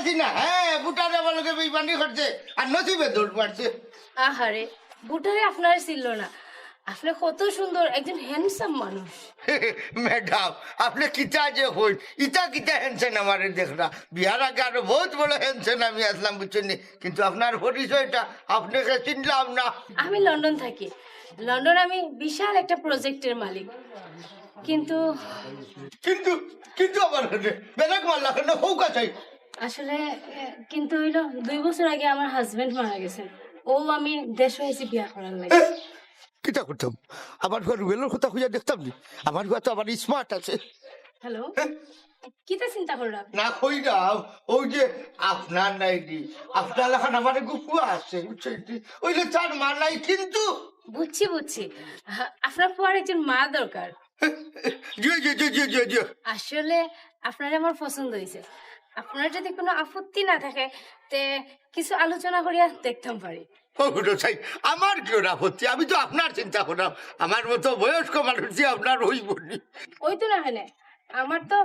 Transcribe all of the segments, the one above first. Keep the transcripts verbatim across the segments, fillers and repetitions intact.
জি না, হ্যাঁ, ভোটারে আমার লগে বেইমানি করছে, আর নসিবে দৌড় মারছে। আহারে, ভোটারে আপনার ছিল না। আপনি কত সুন্দর, একজন হ্যান্ডসাম মানুষ। ম্যাডাম, আপনি কিতা যে কইন, ইতা কিতা হ্যান্ডসাম আমারে দেখরা? বিয়ার আগে আরো বহুত বড় হ্যান্ডসাম আমি আছলাম, বুঝছইন নি? কিন্তু আপনার পরিচয়টা আপনারে চিনলাম না। আমি লন্ডন থাকি। লন্ডন আমি বিশাল একটা প্রজেক্টের মালিক। কিন্তু কিন্তু কিন্তু আবার বেলেগ মারলা কেনে? হউকা চাই। আসলে, এ, কিন্তু অইলো, দুই বছর আগে আমার হাজবেন্ড মারা গেছেন। ও আমি দেশো আইছি বিয়া করার লাগি। এ, কিতা করতাম? আমার ফুয়া রুবেলর কথা কইয়া দেখতাম নি। আমার ফুয়া তো আবার স্মার্ট আছে। হ্যালো, কিতা চিন্তা কররা? না কইরাম, ওই যে আপনার নাই নি, আপনার লাখান আমার এগু ফুয়া আছে, বুঝছইন নি? অইলে তার মা নাই কিন্তু। বুঝছি, বুঝছি। আ-, আপনার ফুয়ার একজন মা দরকার। জি, জি, জি, জি, জি, জি। আসলে আপনারে আমার পছন্দ হইছে। আপনার যদি কোনো আপত্তি না থাকে, তে কিছু আলোচনা করিয়া দেখতাম পারি। ও, হুনো চাই, আমার কিওর আপত্তি? আমি তো আপনার চিন্তা কররাম। আমার মতো বয়স্ক মানুষ দিয়া আপনার অইবো নি। অইতো না কেনে, আমার তো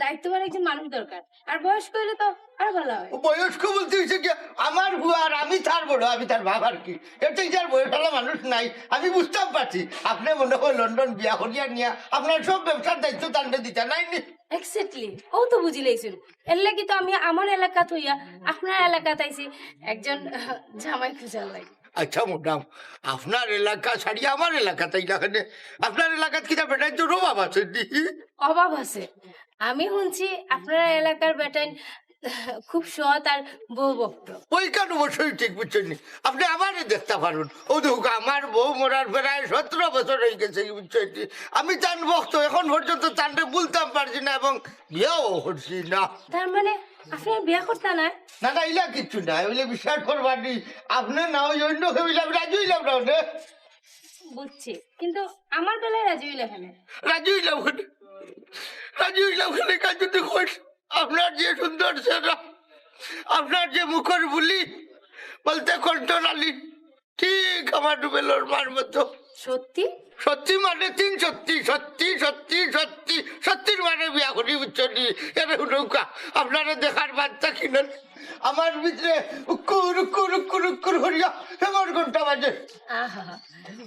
দায়িত্ববান একজন মানুষ দরকার, আর বয়স্ক হইলে তো আরো ভালা হয়। ও, বয়স্ক বলতে হইছে কি, আমার ফুয়া আর আমি তার বড়, আমি তার বাপ আর কি। এর তো ইটার বয়সওয়ালা মানুষ নাই, আমি বুঝতাম পারছি। আপনে মনে হয় লন্ডন বিয়া করিয়া নিয়া আপনার সব ব্যবসার দায়িত্ব তানরে দিতা নায় নি। এক্স্যাক্টলি, ও তো বুঝিলাইছইন। এর লাগি তো আমি আমার এলাকাত অইয়া আপনার এলাকাত আইছি একজন, আহ, জামাই খুঁজার লাগি। আচ্ছা ম্যাডাম, আপনার এলাকা ছাড়িয়া আমার এলাকাত আইলা কেনে? আপনার এলাকাত কিতা বেটাইন্তর অভাব আছে নি? অভাব আছে। আমি হুনছি আপনার এলাকার বেটাইন খুব সৎ আর বউ ভক্ত। অউখান অবশ্যই ঠিক, বুঝছইন নি? আপনে আমারে দেখতা পারইন। ও দেখউক্কা, আমার বউ মরার প্রায় সতেরো বছর অইগেছে, বুঝছইন নি? আমি তান ভক্ত, এখন পর্যন্ত তানরে ভুলতাম পারছি না এবং বিয়াও করছি না। তার মানে আপনে বিয়া করতা নায়? না, না, ইলা কিচ্ছু নায়, অইলে বিশ্বাস করবা নি। আপনে না অই অইন্য কেউ অইলে আমি রাজি অইলাম না, অনে। বুঝছি, কিন্তু আমার বেলায় রাজি অইলা কেনে? রাজি অইলাম কেনে? রাজি অইলাম কেনে? কাজ যদি কইস, আপনার যে সুন্দর চেহারা, আপনার যে মুখর বুলি, বলতে কণ্ঠনালী, ঠিক আমার রুবেলর মার মতো। সত্যি? সত্যি মানে তিন সত্যি, সত্যি, সত্যি, সত্যি, সত্যির মানে বিয়া করি, বুঝছইন নি? এরে হুনউক্কা, আপনারে দেখার বাদ থাকি না, আমার ভিতরে উক্কুর, উক্কুর, উক্কুর, উক্কুর করিয়া এমন ঘন্টা বাজে। আহা,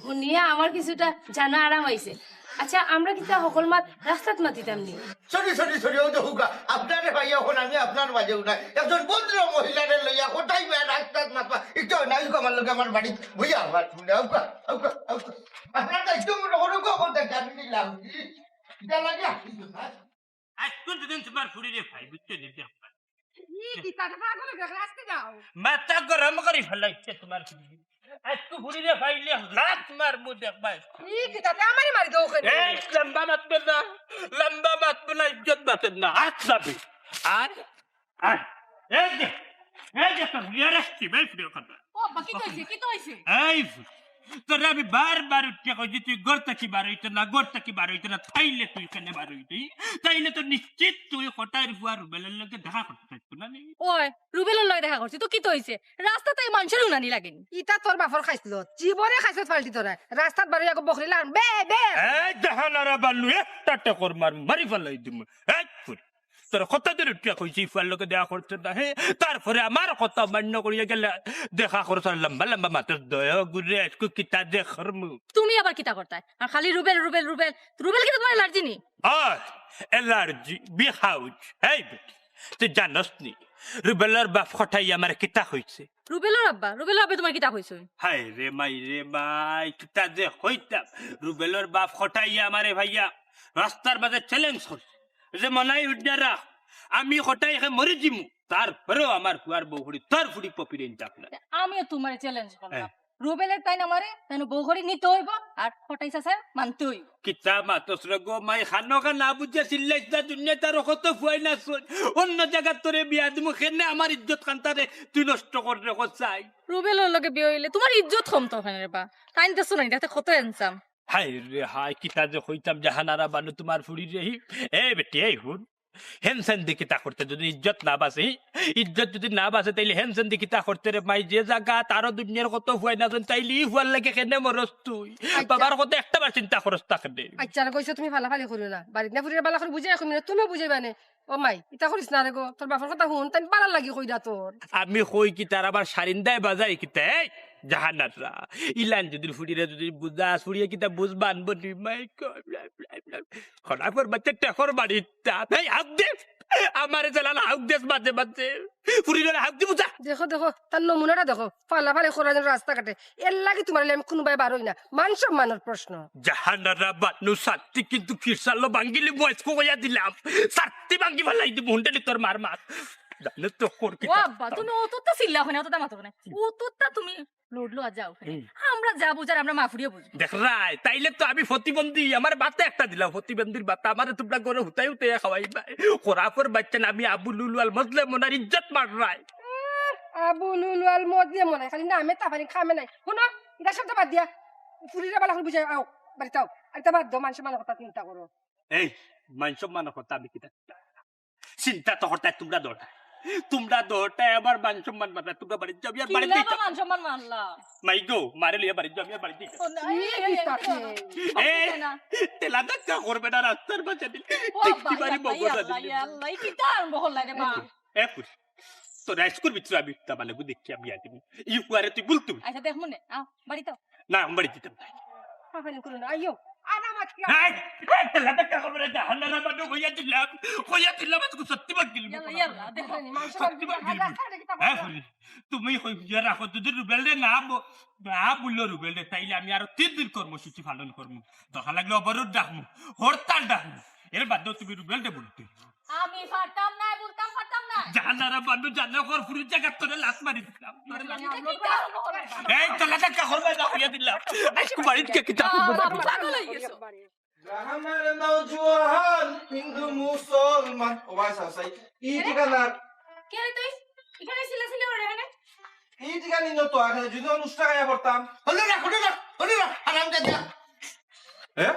হুনিয়া আমার কিছুটা জানা আরাম অইছে। আচ্ছা, আমরা কিতা হকল মাত রাস্তাত মাতিতাম নি? সরি, সরি, সরি, ও দেখউক্কা, আপনারে ভাই, এখন আমি আপনার মাঝে উঠাই। একজন ভদ্র মহিলারে লইয়া কোথায় ভাই রাস্তাত মাতবা? একটু না, একটু আমার লগে আমার বাড়ি বইয়া আমার শুনে, আউক্কা, আউক্কা, আউক্কা। আপনার দায়িত্ব মনে করো, কখন থেকে আমি নিলাম। এটা লাগে, আজ কোন দিন তোমার ফুড়িরে ভাই, বুঝছো নি? ই কিতা রে পাগল অইগেছো, আস্তে যাও। মাথা গরম করি ফালাইছে তোমার ফুড়ি। আইজ তো ফুড়িরে পাইলে লাত মারমু দেখবায়। ই কিতা রে আমারে মারি দেও কেনে? এই লম্বা মাতবে না, লম্বা মাতবে না, ইজ্জত বাঁচে না। আচ্ছা বে, আর, আর, এই যে, এই যে তোর বিয়ার আসছি, ভাই ফুড়ি কথা। ও, বাবা, কিতা অইছে, কিতা অইছে? এই ফুড়ি, তোরে আমি বারবার উঠিয়া কইছি, তুই ঘর থাকি বার অইতে না, ঘর থাকি বার অইতে না, তাইলে তুই কেনে বার অইতে? তাইলে তো নিশ্চিত তুই কটাইর ফুয়া রুবেলর লগে দেখা করতে চাইছ না নি? ওই, রুবেলর লগে দেখা করছি, তো কিতা অইছে? রাস্তাত এই মানষর হুনানি লাগে নি। ইটা তোর বাপর খাইছলত, জীবনে খাইছলত ফাল্টি তোরা। রাস্তাত বারই আগে বকরিলা আন, বে, বে। এই জাহানারা বানু, একটা টেকর মার, মারি ফালাই দিমু। এই ফুড়ি, তোরে কতদিন উঠিয়া কইছি, ফুয়ার লগে দেখা করতে না, হে? তারপরে আমার কথা মান্য করিয়া গেলে দেখা করতে, লম্বা লম্বা মাতর দয় গুরে, আজকে কিতা যে করমু। তুমি আবার কিতা করতায়? আর খালি রুবেল, রুবেল, রুবেল। রুবেল কিতা তোমার অ্যালার্জি নি? অয়, অ্যালার্জি, বিহাউজ। এই বেটি, তুই জানস নি, রুবেলর বাপ কটাই আমারে কিতা কইছে? রুবেলর আব্বা, রুবেলর আব্বা তোমার কিতা কইছে? হায় রে মাই রে মাই, কিতা যে কইতাম। রুবেলর বাপ কটাই আমারে ভাইয়া রাস্তার মাঝে চ্যালেঞ্জ করছে যে মনাই উড্ডারা, আমি কটাই খে মরি যিমু, তারপরেও আমার ফুয়ার বউ ফুড়ি, তোর ফুড়ি পপিরে ইনতাক না। আমিও তোমারে চ্যালেঞ্জ করলাম। হ্যাঁ। রুবেলে তাইন আমারে, তাইন বউ করি নিতে অইবো, আর কটাই চাচায় মানতে অইবো। কিতা মাতস রে গো মাই, খানো খা না বুঝিয়া চিল্লাইস না, দুনিয়াত আরো কত ফুয়াইন আছইন। অন্য জাগাত তোরে বিয়া দিমু, কেনে আমার ইজ্জত খানতারে তুই নষ্ট কররে কছাই? রুবেলর লগে বিয়া অইলে তোমার ইজ্জত কমতো কেনে রে বা? তাইন দেখছো না, ইটাতে কত হ্যান্ডসাম। হায় রে হায়, কিতা যে কইতাম জাহানারা বানু তোমার ফুড়িরে। এই বেটি, এই হুন, হেনসেন দি কিতা করতে, যদি ইজ্জত না বাঁচে, ইজ্জত যদি না বাঁচে, তাইলে হেনসেন দি কিতা করতে রে মাই? যে জাগাত আরো দুনিয়ার কত ফুয়াইন আছইন, তাইলে ই ফুয়ার লাগি কেনে মরস তুই? আচ্ছা। বাবার কথা একটা বার চিন্তা করস না কেনে? আচ্ছা, আর কইছো তুমি ফালাফালি করিও না। বাড়িত না ফুরিরে বালা করি বুঝাই কমি না, তুমিও বুঝাইবা নে। ও মাই, ইতা করিস না রে গো, তোর বাপর কথা হুন, তাইন বালা লাগি কইরা তোর। আমি কই কিতা, আর আবার সারিন্দায় বাজাই কিতা? এই জাহানাররা, ইলান যদি ফুরিরে যদি বুঝাস, ফুরিয়ে কিতা বুঝ বানবো নি মাই? খরাফর বাচ্চা টেকর বাড়িত তা। এই হাউক দে, আমারে জালাল হাউক দেস মাঝে মাঝে। ফুরিরে হাউক দি বুঝা। দেখো, দেখো, তার নমুনাটা দেখো, ফালাফালি করা যেন রাস্তাঘাটে। এর লাগি তোমার আমি কোনো বায় বারই না, মান সম্মানের প্রশ্ন। জাহানারা বানু সাত্তি কিন্তু ফিরসাল্লো বাঙ্গিলি বয়স কইয়া দিলাম। সাত্তি বাঙ্গি ফালাই দি মুন্ডালি তোর মার মার। জানে তো কর কি ও আব্বা, তুমি অতটা চিল্লা ওখানে, অতটা মাতো না। অতটা তুমি লড়লো আর যাও ওখানে। আমরা যা বুঝার আমরা মা ফুরিয়ে বুঝবো। দেখরায়, তাইলে তো আমি প্রতিবন্ধী, আমার বাতা একটা দিলাম, প্রতিবন্ধীর বাতা, আমারে তোমরা ঘরে হুতাই হুতাই খাওয়াই ভাই। খরাফর বাচ্চা না, আমি আবু লুলু আল মজলে মনার ইজ্জত মাররায়। আবু লুলু আল মজলে মনার, খালি নামে তাফানি খামে নাই। হুনো, ইতা সবটা বাদ দিয়া, ফুরিরে বালা করি বুঝাই আও, বাড়িত আও। আর ইতা বাদ দাও, মান সম্মানের কথা চিন্তা করো। এই মান সম্মানের কথা আমি কিতা চিন্তা তো করতায় তোমরা দরটা, তোমরা দরটায় আমার মান সম্মান মাররায়, তোমরা বাড়িত যাও, আমি আর বাড়িত কিলা যাইতাম বা মান সম্মান মারলা? মাই গো, মারে লইয়া বাড়িত যাও, আমি আর বাড়িত যাইতাম। ও না, এই, এই, এই, এই, তাকে। এই, এই এই, না। তেলা ধাক্কা করবে না রাস্তার মাঝে দিলে। ও ঠিক আব্বা, কি বাড়ি আল্লাহ, বগল আল্লাহ, আল্লাহ, এই কিতা আরম্ভ করলা রে মা? এ পুরি, তোর স্কুল ভিতরে আমি উঠতাম পারলে বুঝি কি আমি আছি। ই ফুয়ারে তুই বলতে আচ্ছা, দেখ মনে, আ, বাড়িত আও। না, আমি বাড়িত যাইতাম না। ফাফানি করো না, আইও। আর আমার কি এই, এই, তেলা ধাক্কা করবে না, জাহানারা বানু কইয়া দিলাম, কইয়া দিলাম, আজকে সত্যি বাদ দিলাম। ইয়াল্লা, ইয়াল্লা, দেখো। সত্যি বাদ দিলাম। হ্যাঁ, ফুরি, তুমি কই বুঝে রাখো, যদি রুবেল রে না ব-, না বললো রুবেল রে, তাইলে আমি আরো তিন দিন কর্মসূচি পালন করমু। দরকার লাগলে অবরোধ ডাকমু, হরতাল ডাকমু, এর বাদেও তুমি রুবেল রে বলতে। আমি পারতাম না, বলতাম পারতাম না। জাহানারা বানু জানে কর ফুরির জায়গা তোরে লাত মারি দিলাম। তোরে লাত এটা কিতা আরম্ভ করলা? এই তেলা ধাক্কা করবে না, কইয়া দিলাম। আজকে বাড়িত গিয়া কিতা করবো না? পাগল হয়ে গেছো। আমার নওজোয়ান হিন্দু মুসলমান। ও ভাই সাহেব, সাহেব, ই ঠিকানা, কে রে তুই? এখানে চিল্লাচিল্লি করে কেনে? ই ঠিকানা নিল তো, এখানে যদি অনুষ্ঠান আয়া পড়তাম। হলো না, হলো না, হলো না, আরাম দে দিয়া। হ্যাঁ?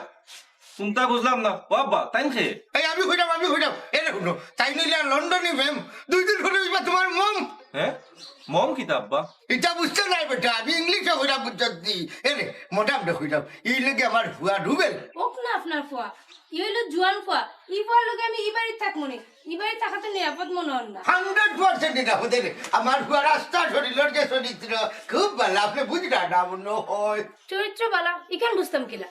কোনটা বুঝলাম না। ও আব্বা, তাই খে? এই আমি কইরাম, আমি কইরাম। এরে হুনো, তাই নইলে আর লন্ডনি ম্যাম, দুই দিন পরে অইবা তোমার মম। হ্যাঁ? মম কিতা আব্বা? ইটা বুঝছো না বেটা, আমি ইংলিশে কইরাম, বুঝছত নি? এরে, ম্যাডাম রে কইরাম, ই লাগে আমার ফুয়া রুবেল। ওক না আপনার ফুয়া, ই হইল জুয়ান ফুয়া। ই ফুয়ার লগে আমি ই বাড়িত থাকমু নি, ই বাড়িত থাকাতে নিরাপদ মনে হন না। হান্ড্রেড পার্সেন্ট নিরাপদ রে। আমার ফুয়া রাস্তা শরীরর যে চরিত্র, খুব ভালা, আপনে বুঝরা না মনে হয়। চরিত্র বালা, ইখান বুঝতাম কিলা?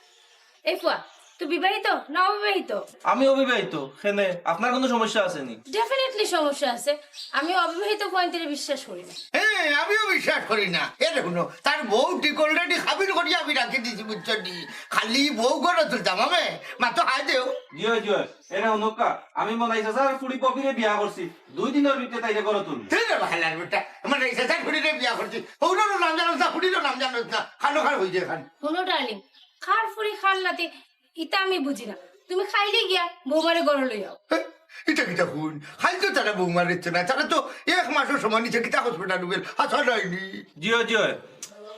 এই ফুয়া, তুই বিবাহিত না অবিবাহিত? আমি অবিবাহিত। কেনে, আপনার কোনো সমস্যা আছে নি? ডেফিনেটলি সমস্যা আছে। আমি অবিবাহিত ফুয়াইন্তরে বিশ্বাস করি না। হ্যাঁ, আমিও বিশ্বাস করি না। এরে হুনো, তার বউ ঠিক অলরেডি হাবির করিয়া আমি রাখি দিছি, বুঝছো নি? খালি বউ ঘরো তুলতাম আমি, মাতো হায় দেও। জি অয়, জি অয়। এরে হুনউক্কা, আমি মনাই চাচার ফুড়ি পপিরে বিয়া করছি। দুই দিনর ভিতরে তাইরে ঘরো তুলমু। তুই রে বাহালার বেটা, মনাই চাচার ফুড়িরে বিয়া করছি। হউরর নাম জানোস না, ফুড়ির নাম জানোস না, খানো খার হই যায় খান। হুনো ডার্লিং, খার ফুড়ি খার নাতি, ইতা আমি বুঝি না। তুমি খাইলে গিয়া বৌমারে ঘরো লই আও। হ্যাঁ? ইটা কিতা হুন? খাইল তো তারা বৌমার ইচ্ছে না, তারা তো এক মাসও সময় নিছে, কিতা হসপিটাল রুবেল, হাসা যায়নি। জি অয়, জি অয়।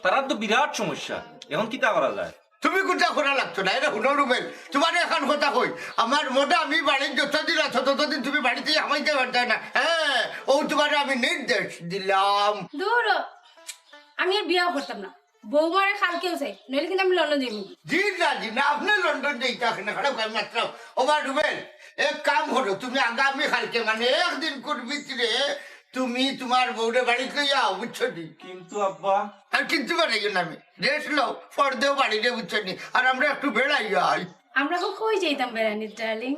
তারার তো বিরাট সমস্যা, এখন কিতা করা যায়? তুমি কুনতা করা লাগতো না, এরে হুনো রুবেল, তোমারে এখান কথা কই, আমার মনে আমি বাড়িত যতদিন আছো ততদিন তুমি বাড়িত থাকি হামাইতে পারতায় না। হ্যাঁ, ও তোমারে আমি নির্দেশ দিলাম। দূর, আমি আর বিয়াও করতাম না। বৌমারে কালকেউ চাই, নইলে কিন্তু আমি লন্ডন যাইমু। জি না, জি না, আপনে লন্ডন যাইতা না, খারাপ কাজ মাত্র। ও বা রুবেল, এক কাম করো, তুমি আগামী কালকে মানে একদিন কুর ভিতরে তুমি তোমার বউরে বাড়িত লইয়া আও, বুঝছো নি? কিন্তু আব্বা। আর কিন্তু বাড়াইও না আমি। রেস্ট লও, পরদিন বাড়িরে, বুঝছো নি? আর আমরা একটু বেড়াই যাই। আমরা কই যাইতাম বেড়ানি ডার্লিং?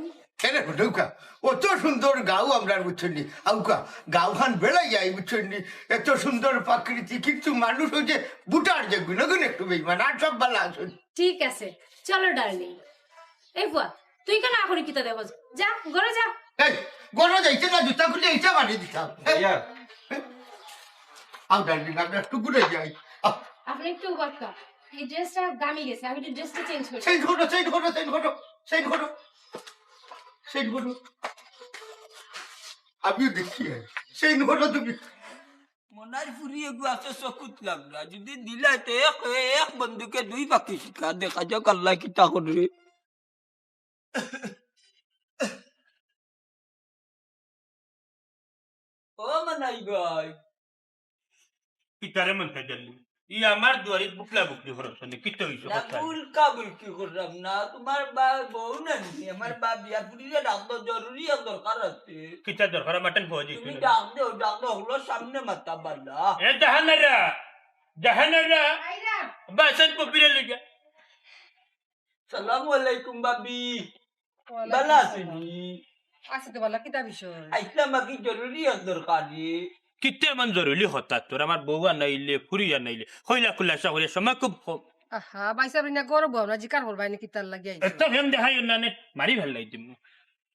এরে হুনউক্কা, অত সুন্দর গাঁও আমরার, বুঝছো নি? আউক্কা, গাঁওখান বেড়াই যাই, বুঝছো নি? এত সুন্দর প্রকৃতি, কিন্তু মানুষ অউ যে বুটার যে গুণগুণ একটু বেইমান, আর সব ভালা আছইন। ঠিক আছে, চলো ডার্লিং। এই ফুয়া, তুই কেনে আখরি কিতা দেখস? যা, ঘরো যা। এই, ঘরো যাইতে না, জুতা খুলে ইটা বাড়ি দিতাম। এই, ইয়া। আও ডার্লিং, আমরা একটু ঘুরে যাই। আও। আপনে একটু অবাক্কা, এই ড্রেসটা দামি গেছে, আমি একটু ড্রেসটা চেঞ্জ করি। চেঞ্জ করো, চেঞ্জ করো, চেঞ্জ করো, চেঞ্জ করো, চেঞ্জ করো। আমিও দেখি, চেঞ্জ করো তুমি। মনার ফুরি এগু আছে চকুত লাগলা, যদি দিলাই তো এক, এক বন্দুকে দুই পাখি শিকার, দেখা যাক আল্লাহ কিতা করে। ভাই, কিতারে মন খাই জানি? ই আমার দুয়ারিত বুকলা বুকলি করছ নি? কিতা অইছে না, কথা? বুলকা বুলকি করলাম না। তোমার বা-, বউ নানি, আমার বা বিয়ার ফুরিরে ডাক দেও, জরুরি এক দরকার আছে। কিতা দরকার? আমার টাইম হয়ে তুমি দিছে। ডাক দেও, ডাক দেও, হলো সামনে মাথা বালা। এ জাহানারা, জাহানারা, আইরা। বাসন কপিরে লইয়া। সালামু আলাইকুম ভাবি। ওয়ালাইকুম বালা আসলাম। আছনি? আছি তো বালা, কিতা বিষয়? আইছলাম আর কি জরুরি এক দরকারে। কিতা এমন জরুরি কথা তোর? আমার বউ আনাইলে, ফুরি আনাইলে, কইলা খুলাসা করিয়া সময় খুব কম। আহা, ভাইসাব, ইনা গরব আমরা জিকার করবা, এনে কিতার লাগি আইছো? এত ফেম দেখাইও না নে, মারি ফেলাই দিমু।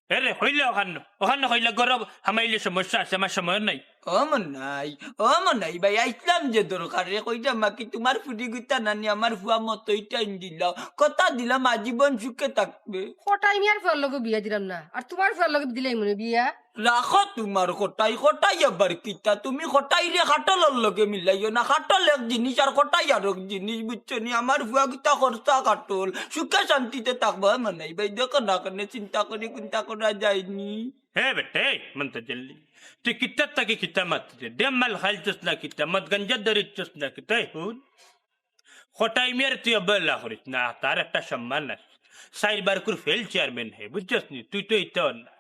এ রে, কইলা অখান, অখান কইলা গরব, হামাইলে সমস্যা আছে, আমার সময় নাই। ও মনাই, ও মনাই ভাই, আইছলাম যে দরকারে, কইলাম কি তোমার ফুরি গুতা নানি আমার ফুয়া মতই টাইম দিলাও, কথা দিলাম আজীবন সুখে থাকবে। কটাই মিয়ার ফুয়ার লগে বিয়া দিলাম না, আর তোমার ফুয়ার লগে দিলাই মনে বিয়া। রাখো তোমার কটাই, কটাই আবার কিতা? তুমি কটাইরে খাটলর লগে মিলাইও না, খাটল এক জিনিস আর কটাই আর এক জিনিস, বুঝছো নি? আমার ফুয়া কিতা খরচা খাটল, সুখে শান্তিতে থাকবো। ও মনাই ভাই, দেখো না কেনে চিন্তা করি, চিন্তা করা যায়নি। হে বেটে, মন্তাজ আলী, তুই কিতার থাকি কিতা মাতরে? ডেম মাল খাইলছস না কিতা? মদ গাঞ্জা ধরিছস না কিতা? হুন, কটাই মিয়ার তুই অবহেলা করিস না, তার একটা সম্মান আছে। চাইর বারকুর ফেল চেয়ারম্যান হে, বুঝছস নি? তুই তো ইতাও না।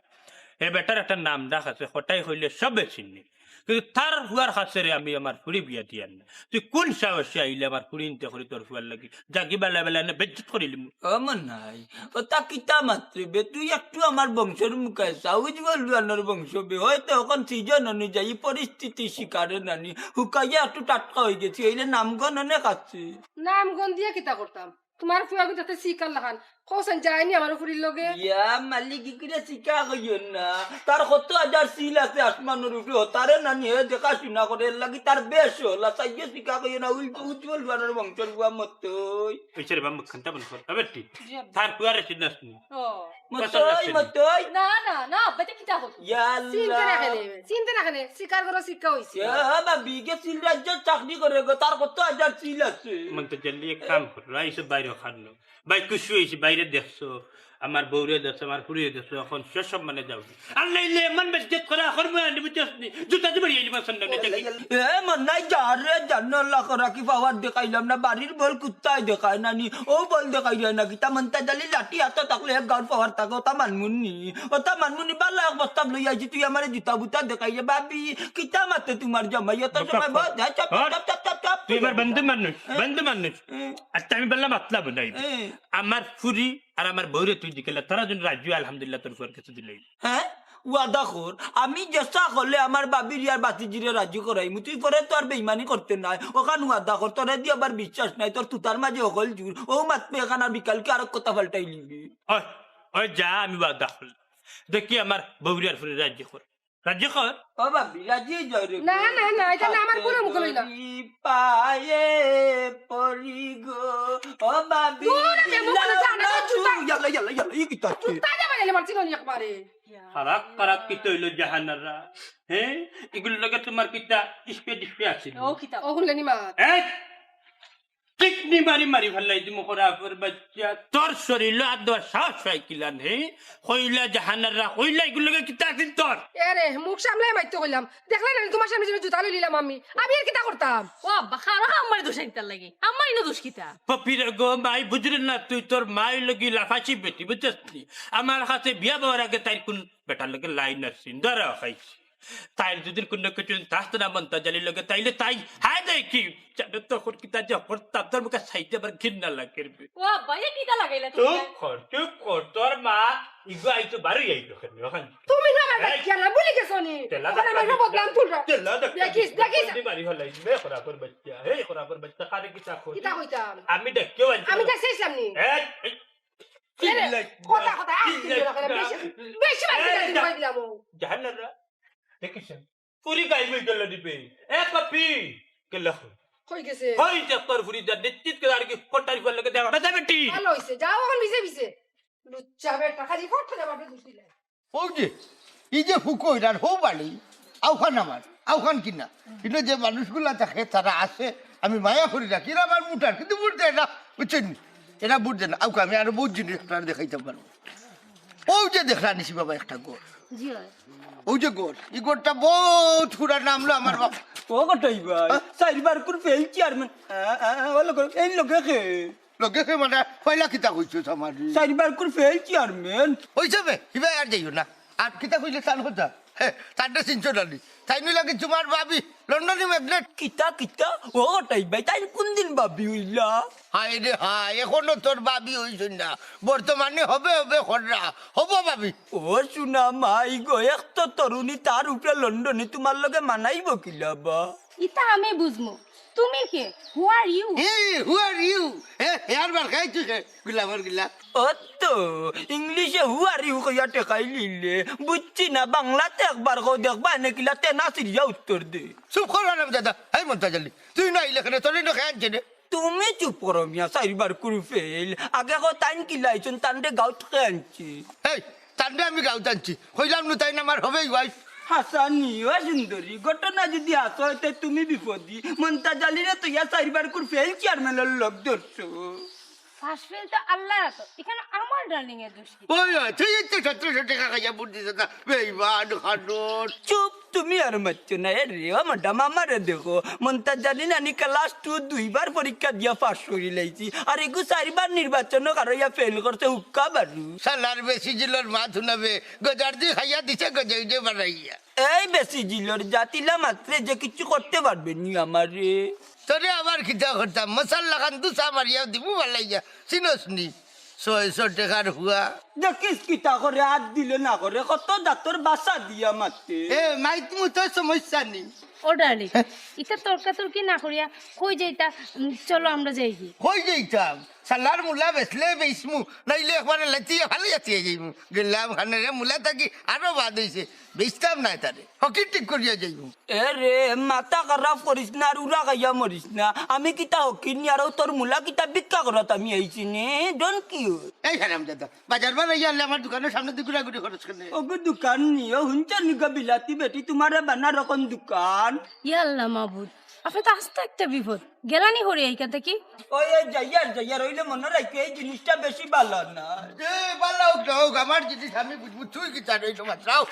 হে বেটার একটা নাম ডাক আছে, কটাই কইলে সবে চিনি। কিন্তু তার ফুয়ার কাছে রে আমি আমার ফুরি বিয়া দিয়ার না। তুই কোন সাহসে আইলে আমার ফুরি ইনতে করি তোর ফুয়ার লাগি? জাগি বেলা বেলা এনে বেজ্জত করিলিমু। ও মনাই, ওটা কিতা মাতরে বে? তুই একটু আমার বংশর মুখে চা, উজ্জ্বল লুয়ানোর বংশ বে। হয়তো অখন সিজন অনুযায়ী পরিস্থিতি শিকারে নানি হুকাইয়া একটু টাটকা অই গেছি, এইলে নামগন্ধ অনেক আছে। নামগন্ধ দিয়া কিতা করতাম? তোমার ফুয়াগু তাতে শিকার লাখান। কওছেন যায়নি আমার ফুরির লগে? ইয়া মালিক, ইগুরে শিকা কইও না। তার কত হাজার সিল আছে আসমানর উপরে, হতারে নানি হে দেখাশুনা করে, এর লাগি তার বেশ হলা। চাইয়ে শিকা কইও না, উল-, উজ্জ্বল লুয়ানোর বংশর ফুয়া মতই। ওই ছেড়ে বাম্বু খান্তা বন্ধ কর। আবার ঠিক। জি আব্বা। তার ফুয়ারে সিদ্ধাস নি। ও। মতই, মতই। না, না, না, আব্বা, এটা কিতা হতো? ইয়া আল্লাহ। চিনতে না কেনে, চিনতে না কেনে, শিকার করো, শিক্ষা হইছে। ইয়া বাবা, বিগে সিল রাজ্য চাকরি করে গো, তার কত হাজার সিল আছে। মন্তাজ আলী, এক কাম করো, আইসো বাইরে খান। ভাই, খুশি হইছি, বাইরে দেখছো, আমার বউরে দেখছো, আমার ফুরিয়ে দেখছো, এখন সে সম্মানে যাও। আর নাইলে এমন বেজ্জত করা, এখন মনে আনি বুঝছস নি? জুতা দিয়ে বাড়ি আইলি, আমার সামনে উঠে যাই। এ, মনাই যা রে, জানো আল্লাহ করা কি পাওয়ার দেখাইলাম না, বাড়ির বল কুত্তায় দেখায় না নি, ও বল দেখাই যায় না, কিতা মন্তাজ আলী লাঠি হাতে থাকলে এক গাউর পাওয়ার থাকে, ওটা মানমুন নি, ওটা মানমুন নি, বালা এক বস্তা লই আইছি, তুই আমারে জুতা বুতা দেখাই রে, ভাবি, কিতা মাতে তোমার জামাই, অত সময় বল, যা, chop, chop, chop, chop, chop, তুই আমার বন্ধু মানুষ, হ্যাঁ। বন্ধু মানুষ। হ্যাঁ। আচ্ছা, আমি বললাম, মাতলাম নাই। হ্যাঁ। আমার ফুরি আর আমার বউরে তুই দিকে লে, তারা যেন রাজি অয়, আলহামদুলিল্লাহ, তোর ফুয়ার কাছে দিলে। হ্যাঁ, ওয়াদা কর, আমি যেসা করলে আমার বাবির আর বাতিজিরে রাজি করাইমু, তুই পরে তো আর বেইমানি করতে নাই। ওখান ওয়াদা কর, তোরে দি আবার বিশ্বাস নাই, তোর তুতার মাঝে অকল জুর, ও মাতবে এখান আর বিকালকে আরো কথা পাল্টাই নিবি। ওই, ওই যা, আমি ওয়াদা করলাম। দেখি আমার বউরে আর ফুরি রাজি কর। রাজি কর। ও ভাবি, রাজি যাও রে। না, না, না, এটা না, আমার কোনো মুখ লই না। পায়ে পড়ি গো, ও ভাবি, দূর, আমি মুখ লই না, না, না, জুতা। ইয়াল্লা, ইয়াল্লা, ইয়াল্লা, ই কিতা আছে? জুতা দিয়ে বাজাইলে মারছি গো একবারে। খারাপ, খারাপ কিতা অইলো জাহানারা? হ্যাঁ? ইগুর লগে তোমার কিতা ইস্পে ডিস্পে আছিল? ও কিতা? ও গুনলেনি মা। এই! ঠিক নি মারি মারি ফালাই দিমু খরাফর বাচ্চা। তোর শরীলো আত দেওয়ার সাহস পাই কিলান, হে? কইলা জাহানারা, কইলা ইগুর লগে কিতা আছিল তোর? এ রে, মুখ সামলাই মাইতো কইলাম। দেখলে না, তোমার সামনে যেন জুতা লইলিলাম আমি। আমি আর কিতা করতাম? ও আব্বা, খারো আম্মারে দোষ আনতার লাগি। আম্মার ইনো দোষ কিতা? পপির গো মাই বুঝরে না, তুই তোর মাই লগি লাফাইছি বেটি, বুঝছস নি? আমার কাছে বিয়া বওয়ার আগে তাইর কোন বেটার লগে লাইন আছে, ধরা খাইছি। তাইর যদি কোনো কিছু থাকতো না মন্তাজ আলীর লগে, তাইলে তাই হায় দেখি, জানো তো এখন কিতা যে করতাম, তোর মুখে সাইতে আবার ঘৃণা লাগে রে। ও আব্বা, এ কিতা লাগাইলা তুমি? চুপ কর, চুপ কর, তোর মা ইগো আইতো বারোই আইতো কেন ওখান? তুমি না আমার এই! বাচ্চা না, ভুলে গেছো নি? তেলা ওখানে দেখা আমার দিস, বদনাম তুলরা। তেলা দেখা দেখিস, দিস, দেখিস। তুই বাড়ি হলাই, বে খরাফর বাচ্চা, এই খরাফর বাচ্চা, কারে কিতা কর? কিতা কইতাম? আমি ডাকিও আনছি। আমি ডাকছিলাম নি? এই, এই, এরে, চিল্লাই, কথা, কথা, আস্তে চিল্লাই, দিও না, বেশি, বেশি মাইর এই, দিলাম, যা। কই দিলাম ও। জাহানারা, দেখিস? পুরি গাইব গেল দিবে। এ কপি, গেল। কই গেছে? হই যে তোর ফুরি যা নিশ্চিত করে আর কি কোটারি করে লগে দেখা, বেটা বেটি। ভালো হইছে, যাও এখন ভিজে ভিজে। লুচ্চা বেটা, খালি ফটো দেবার দুষ দিলে। ও যে, এই যে ফুকো এটার হো বাড়ি, আউখান আমার, আউখান কিনা। কিন্তু যে মানুষগুলা থাকে, তারা আছে, আমি মায়া করি রাখি, এরা আমার মুটার, কিন্তু মুট দেয় না, বুঝছেন? এরা মুট দেয় না, আউকা, আমি আরো বহুত জিনিস আপনারা দেখাইতাম পারবো। ও যে দেখরা নিছি বাবা একটা ঘর, জি অয়। ওই যে গোর, এই গোরটা বহুত পুরানা আমলো আমার বাপ। ও কটাই ভাই, চাইরবার কুর ফেইল চেয়ারম্যান। আ, আ, আ, ও লগে, এই লগে খে। লগে খে মানে, পয়লা কিতা কইছো আমার? চাইরবার কুর ফেইল চেয়ারম্যান। ওই যাবে, হিবায় আর যাইও না। আর কিতা কইলে তান কথা? হে, তানরে চিনছো না নি? তাইন অইলা কি তুমার ভাবি, লন্ডনি ম্যাগনেট। কিতা, কিতা? ও কটাই ভাই, তাইন কুনদিন ভাবি অইলা? হায় রে হায়, এখনো তোর ভাবি অইছইন না। বর্তমানে হবে হবে কররা। হবো ভাবি। ও সোনা মাই গো, এক তো তরুণী, তার উপরে লন্ডনি, তুমার লগে মানাইবো কিলা বা? ইতা আমি বুঝমু। তুমি কে? Who are you? Hey, who are you? হে, হে আর বার খাইছো কে? গুলা আমার গুলা। ও তো, ইংলিশে who are you কইয়া ঠেকাই লিলে। বুঝছি না, বাংলাতে একবার কও দেখবা, এনে কিলা তেনা সিরিয়া উত্তর দে। চুপ কর, হারামজাদা। এই মন্তাজ আলী, তুই না আইলে কেনে, তোরে না খে আনছে রে? তুমি চুপ করো মিয়া, চাইরবার কুর ফেইল। আগে কও তাইন কিলা আইছইন, তানরে গাউত খে আনছে? এই, তানরে আমি গাউত আনছি। কইলাম নু তাইন আমার হবেই wife। হাসানি, ও সুন্দরী, ঘটনা যদি হাছা অয় তে তুমি বিপদী। মন্তাজ আলীরে থইয়া চাইরবার কুর ফেইল চেয়ারম্যানর লগ ধরছো। পাশ ফেল তো আল্লাহর আতো। এখানে আমার ডার্লিং এর দোষ কি? ওই, ওই, তুই তো সতেরোশো টাকা খাইয়া ভোট দিছ না, বেইমান, খানোর। চুপ, তুমি আর মাতছো না। এ রে, ও ম্যাডাম, আমারে দেখো, মন্তাজ আলী নানি class two দুইবার পরীক্ষা দিয়া পাশ করি লাইছি, আর এগু চাইরবার নির্বাচনো কারইয়া ফেইল করছে, হুক্কা বারু। শালার বেশি জিলর মাত হুনাবে, গজার দি খাইয়া দিছে গজাই দে বানাইয়া। এই বেশি জিলর জাত, ইলা মাতলে যে কিচ্ছু করতে পারবে নি আমারে। তোরে আবার কিতা করতাম, মশার লাখান দুসা মারিয়া দিমু বালাইয়া, চিনস নি? ছয়শো টাকার হুয়া। দেখিস কিতা করে, আত দিলে না করে, কত দাঁতর বাসা দিয়া মাতে। এ, মাইত মুতো সমস্যা নি। ও ডার্লিং, ইতা তর্কাতর্কি না করিয়া কই যাইতা? উম, চলো আমরা যাই গি। কই যাইতাম? শালার মুলা বেচলে বেচমু, নাইলে একবারে লাতিয়া ফালাইয়া থিয়া যাইমু। গেলাম খানে রে, মুলা থাকি আরো বাদ অইছে, বেচতাম নায় তারে, হকি ঠিক করিয়া যাইমু। এ রে, মাথা খারাপ করিস না, আর উড়া খাইয়া মরিস না। আমি কিতা হকির নি, আর ও তোর মুলা কিতা ভিক্ষা করাত আমি আইছি নি? ডন কি? এই হারামজাদা, বাজার বার আইয়া আনলে আমার দোকানের সামনে দি ঘুরাঘুরি খরচ করলে। ওগো দোকান নি, ও হুনছ নি গো বিলাতি বেটি, তুমারে বানা রকম দোকান। ইয়া আল্লাহ মাবুদ, আপনি তো আস্ত একটা বিপদ। গেলানি হরি এইখান থেকে। ওই, ওই, যাইয়ার, যাইয়ার, অইলে মনে রাখিও, এই জিনিসটা বেশি ভালা না। এ, ভালা হোক না হোক, আমার জিনিস আমি বুঝমু, তুই কিতা রইল মাত্রাও।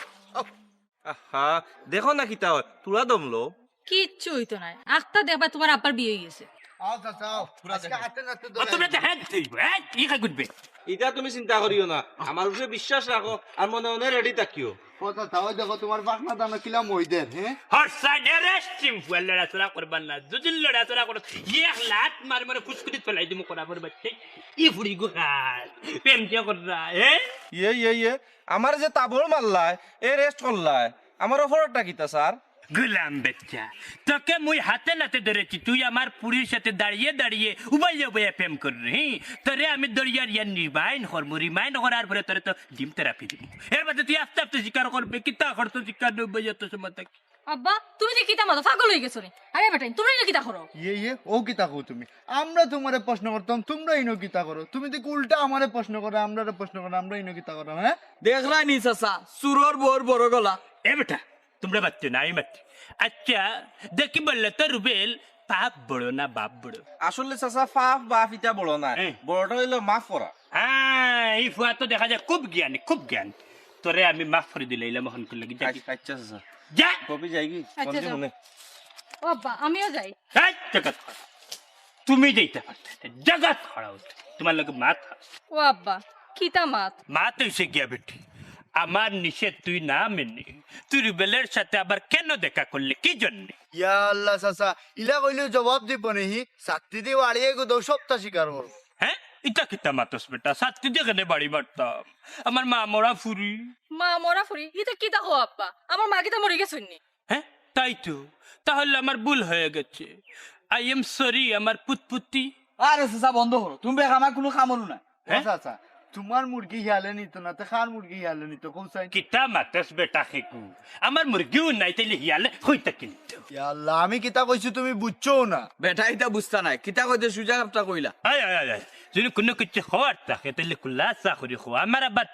আহা, দেখো না কিতা অয়, তুরা দমলো। কিচ্ছু অইতো নায়, আখতা দেখবা তুমার আব্বার বিয়া অই গেছে। আও চাচা, আও। আজকে হাতে নাতে আর তোমরা তো হ্যাঁ ধরবো, হ্যাঁ, কি খাই গুনবে? ইটা তুমি চিন্তা করিও না, আমার উপরে বিশ্বাস রাখো, আর মনে মনে রেডি থাকিও। কথা তাও দেখো, তোমার বাকনা দানো কিলা মইদের, হ্যাঁ? হর সাইডে রেস্টিং ফুয়েল লড়াচড়া করবার না, যদি লড়াচড়া করো, এক লাত মারি মারি ফুসকুনি ফেলাই দিমু করা পড়বে। ই ফুড়ি গুহাল, প্রেম কে কররা, হ্যাঁ? ইয়ে, ইয়ে, ইয়ে, আমার যে তাবড় মারলায়, এ রেস্ট করলায়, আমার অপরাধটা কিতা, স্যার? গুলাম বাচ্চা, তোকে মুই হাতে নাতে ধরেছি, তুই আমার পুরীর সাথে দাঁড়িয়ে দাঁড়িয়ে উবাইয়া উবাইয়া প্রেম কররে, হি? তোরে আমি দরিয়ার ইয়ার রিমাইন্ড করবো, রিমাইন্ড করার পরে তোরে তো ডিম থেরাপি দিব। এর মধ্যে তুই আস্তে আস্তে স্বীকার করবে, কিতা করতো স্বীকার নব্বই এত সময় থাকি। আব্বা, তুমি যে কিতা মাতো, পাগল অই গেছো নি? আরে বেটাইন, তোমরা ইনো কিতা করো? ইয়ে ইয়ে, ও কিতা কও তুমি? আমরা তোমারে প্রশ্ন করতাম, তোমরা ইনো কিতা করো? তুমি দেখি উল্টা আমারে প্রশ্ন করো, আমরারে প্রশ্ন করো, আমরা ইনো কিতা করো, হ্যাঁ? দেখরায় নি চাচা, চুরর বউর বড় গলা। এ বেটা, তোমরা মাততে না, আমি মাতি। আচ্ছা, দেখি বললে তো রুবেল, পাপ বড় না বাপ বড়? আসলে চাচা, পাপ বাপ ইটা বড় না, হ্যাঁ। বড়টা অইলো মাফ করা। হ্যাঁ, এই ফুয়া তো দেখা যায় খুব জ্ঞানী, খুব জ্ঞান। তোরে আমি মাফ করে দিলাইলাম এখন করলে কি যাবি? আচ্ছা চাচা, যা। কবি যাইগি? আচ্ছা, কোনদিন যাও। মনে? ও আব্বা, আমিও যাই। এই, জগৎ খারাপ। তুমি যাইতে পারতে না, জগৎ খারাপ। তোমার লগে মাত। ও আব্বা, কিতা মাত? মাত অইছে গিয়া বেটি, আমার নিষেধ তুই না মেনে, তুই রুবেলের সাথে আবার কেন দেখা করলে, কি জন্যে? ইয়া আল্লাহ চাচা, ইলা কইলেও জবাব দিব নি হি? সাত্তি দি ওয়াড়িয়ে গো দৌ সপ্তাহ স্বীকার করো। হ্যাঁ, ইটা কিতা মাতস বেটা? সাত্তি দি কেনে বাড়ি মারতাম? আমার মা মরা ফুরি। মা মরা ফুরি, ইতা কিতা কও আব্বা? আমার মা কিতা মরি গেছইন নি? হ্যাঁ, তাই তো। তাহলে আমার ভুল হয়ে গেছে। I am sorry, আমার পুতপুতি। আরে চাচা, বন্ধ করো, তুমি বেকার আমার কোনো কামড়ও না। হ্যাঁ? আচ্ছা আচ্ছা, তোমার মুরগি হিয়ালে নিত না, তে কার মুরগি হিয়ালে নিত, কও চাই? কিতা মাতস বেটা খেকু? আমার মুরগিও নাই, তাইলে হিয়ালে কইতা কিনতো? ইয়া আল্লাহ, আমি কিতা কইছি তুমি বুঝছো না? বেটা ইতা বুঝতা নাই, কিতা কইতে সুজা কাপটা কইলা। আয়, আয়, আয়, আয়। যদি কোনো কিছু হওয়ার থাকে, তাইলে খুলাসা করি হো। আমার আবার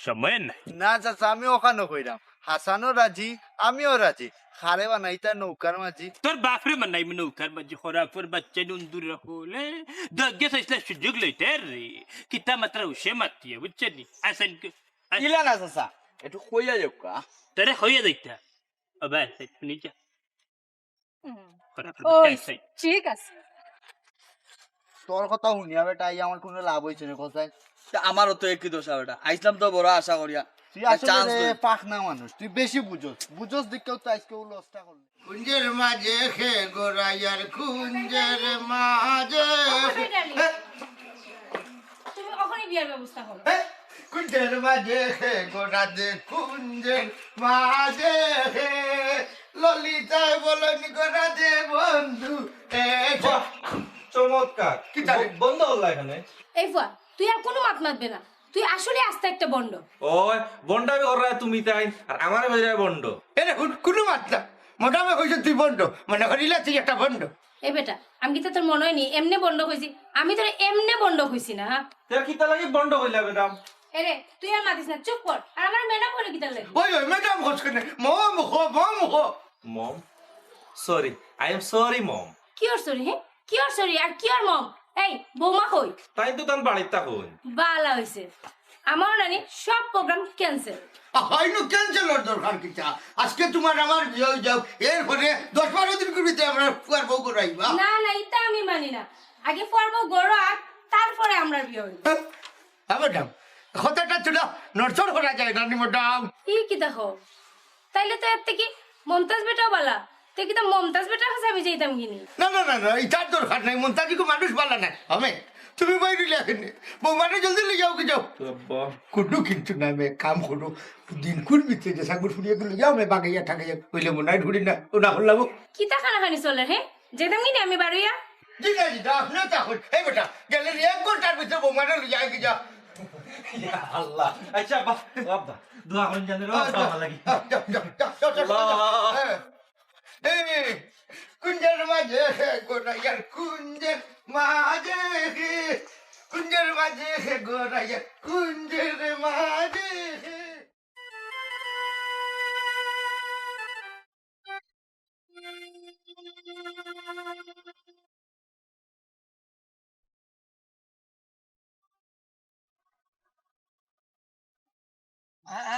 সময় নাই। না চাচা, আমি ওখানে কইরাম। হাসানও রাজি, আমিও রাজি। খারে বানাইতা নৌকার মাঝি। তোর বাপরে বানাইমু নৌকার মাঝি, খরাফর বাচ্চা নুন্দুর রাখলে। দজ্ঞে সাইসলা সুযোগ লইতে রে। কিতা মাত্রা উসে মাতিয়ে, বুঝছে নি? আসান কে-, আস- ইলা না চাচা, একটু কইয়া যাউক্কা। তোরে হইয়া দেখতে। ও ভাই, শুনি যা। হুম। করা ওই, খাই। ঠিক আছে। তোর কথা হুনিয়া বেটা, এই আমার কুনু লাভ অইছে না কোথায়? তা আমারও তো একই দশা বেটা, আইছলাম তো বড় আশা করিয়া। তুই আসলে chance রে লই। পাকনা মানুষ, তুই বেশি বুঝোস, বুঝোস দেখিয়াউ তো আইজকে ও লসটা করলি। কুঞ্জের মাঝে খে গোড়াইয়ার কুঞ্জের মাঝে তুমি ওখানে বিয়ার ব্যবস্থা করো। কুঞ্জের মাঝে খে গোড়া দে কুঞ্জের মাঝে খে ললিতায় বলন গোড়া দে বন্ধু এ বাহ, চমৎকার। কি জানি? ব- বন্ধ করলা এখানে? এই ফুয়া, তুই আর কোনো মাত মাতবে না। তুই আসলে আস্তা একটা বন্ড। ওই, বন্ডামি কররা তুমি তাই, আর আমার বেজায় বন্ড। এরে হুন, কোনো মাত না। মোটামে কইছে তুই বন্ড, মনে করিলা তুই একটা বন্ড। এ বেটা, আমি কিতা তোর মনে অয়নি এমনে বন্ড কইছি? আমি তোরে এমনে বন্ড কইছি না, হ্যাঁ? তোর কিতা লাগি বন্ড কইলা ম্যাডাম? এরে, তুই আর মাতিস না, চুপ কর। আর আমার ম্যাডাম বলে কিতা লাগে? ওই ওই ম্যাডাম হোস কেনে? মম হো, মম হো। Mom, sorry, I am sorry, mom. Cure sorry, হ্যাঁ? কিওর সরি আর কিওর মম? এই, বৌমা কই? তাই তো তান বাড়িত থাকইন। বালা হইছে, আমার নানি সব প্রোগ্রাম ক্যান্সেল। হয়নি ক্যান্সেলর দরকার কিতা? আজকে তোমার আমার বিয়া অই যাউক, এরপরে দশ বারো দিন করিতে আমরা ফুয়ার বউ করাইবা। না না, ইতা আমি মানি না। আগে ফুয়ার বউ গড়ো আর তারপরে আমরার বিয়া অইব। হ্যাঁ ম্যাডাম, কথাটা থুড়া নড়চড় করা যায় না নি ম্যাডাম? ই কিতা কও? তাইলে তো এর থাকি মমতাজ বেটাও বালা। তে কিতা মমতাজ বেটার কাছে আমি যাইতাম কিনি? না না না না, ইতার দরকার নাই, মন্তাজিকো মানুষ বালা নাই। আমি, তুমি বাইরে লেখেন, বৌমারে জলদি লই যাও কি যাও। কুডু কিন্তু না, আমি এক কাম করো, দিন কুন ভিতরে যে সাগুর ফুড়িয়ে গুলো যাও, আমি বাগাইয়া ঠাকাইয়া কইলে মনে হয় ঢুড়ি না, ও না করলাম। কিতা খানাখানি চলে, হ্যাঁ? যেতাম কিনি আমি বারইয়া? জি না জি না, আপনিও তা কই। এই বেটা, গেলে এক ঘন্টার ভিতরে বৌমারে লই যাও কি যাও। ইয়া আল্লাহ। আচ্ছা, আব্বা, ও আব্বা, দোয়া করইন জানি রে, আব্বা, আমার লাগি। যাও, যাও, যাও, যাও, যাও, যাও, যাও। আল্লাহ। হ্যাঁ। এই, কুঞ্জের মাঝে গোড়াইয়ার কুঞ্জের মাঝে, কুঞ্জের মাঝে গোড়াইয়ার কুঞ্জের মাঝে।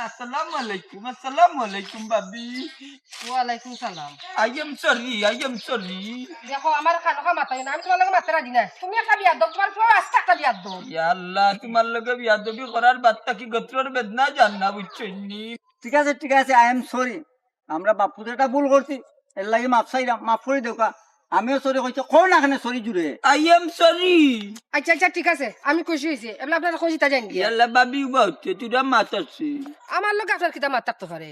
আসসালামু আলাইকুম, আসসালামু আলাইকুম ভাবি। ওয়ালাইকুম সালাম। I am sorry, I am sorry. দেখো, আমার খানোখা মাতাই না, আমি তোমার লগে মাততে রাজি না। তুমি একটা বিয়াদব, তোমার পুয়াও আস্তা একটা বিয়াদব। ইয়া আল্লাহ, তোমার লগে বিয়াদবি করার বাদ থাকি গত্রর বেদনা জান না, বুঝছইন নি? ঠিক আছে, ঠিক আছে, I am sorry। আমরা বাপ-পুতে একটা ভুল করছি, এর লাগি মাফ চাইরাম, মাফ করি দেউক্কা। আমিও sorry কইছি, কও না কেনে sorry জুরে। I am sorry. আচ্ছা আচ্ছা, ঠিক আছে, আমি খুশি হইছি। এবলা আপনারা খুশি তা জান গিয়া। ইয়াল্লা ভাবি উবা হচ্ছে, তুরা মাত আছে। আমার লগে আপনার কিতা মাত থাকতে পারে?